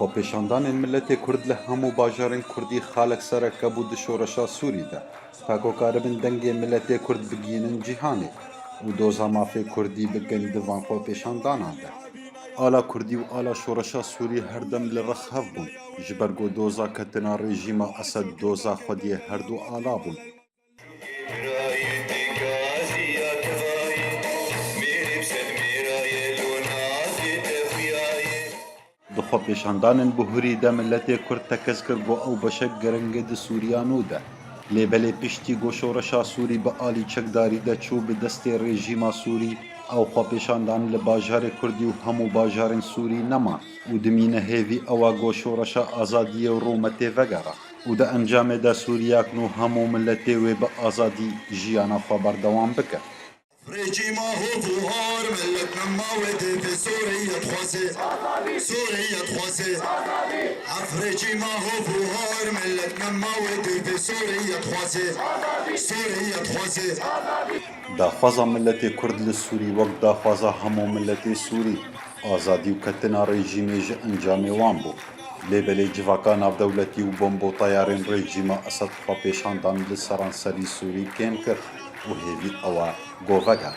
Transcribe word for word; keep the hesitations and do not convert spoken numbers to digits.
Xwepêşandanên miletê Kurd li hemû bajarên Kurdî xalek sereke bû di şoreşa Sûrî de. Peko karibin dengê miletê Kurd bigihînin cîhanê û doza mafê Kurdî bikin di van xwepêşandanan de. Ala Kurdî û ala şoreşa Sûrî her dem li rex hev bûn, ji ber ku doza ketina rejîma Esed doza xwediyê her du ala bûn. Di xwepêşandanên bihurî de miletê Kurd tekez kir ku ew beşek giring e di Sûriya nû de. Lê belê piştî ku şoreşa Sûrî bi alî çekdarî de çû bi destê rejîma Sûrî, ew xwepêşandan li bajarê Kurdî û hemû bajarên Sûrî nema û dimîne hêvî ew e ku şoreşa azadiyê û rûmetê vegera û di encamê de Sûriyak nû hemû miletê wê bi azadî jiyana xwe berdewam bike. Rejîma hov û har, millet nema wê dê vê Sûriye dixwaze. Sûriye dixwaze. Ev rejîma hov û har, millet nema wê dê vê Sûriye dixwaze. Sûriye dixwaze. Daxwaza miletê Kurd li Sûrî wek daxwaza hemû miletê Sûrî, azadî û ketina rejîmê ji encamê wan bû. Lê belê civaka navdewletî û bombotayarên rejîma Esed xwepêşandan li seranserî Sûrî kêm kir û hêvî ew e ku veger.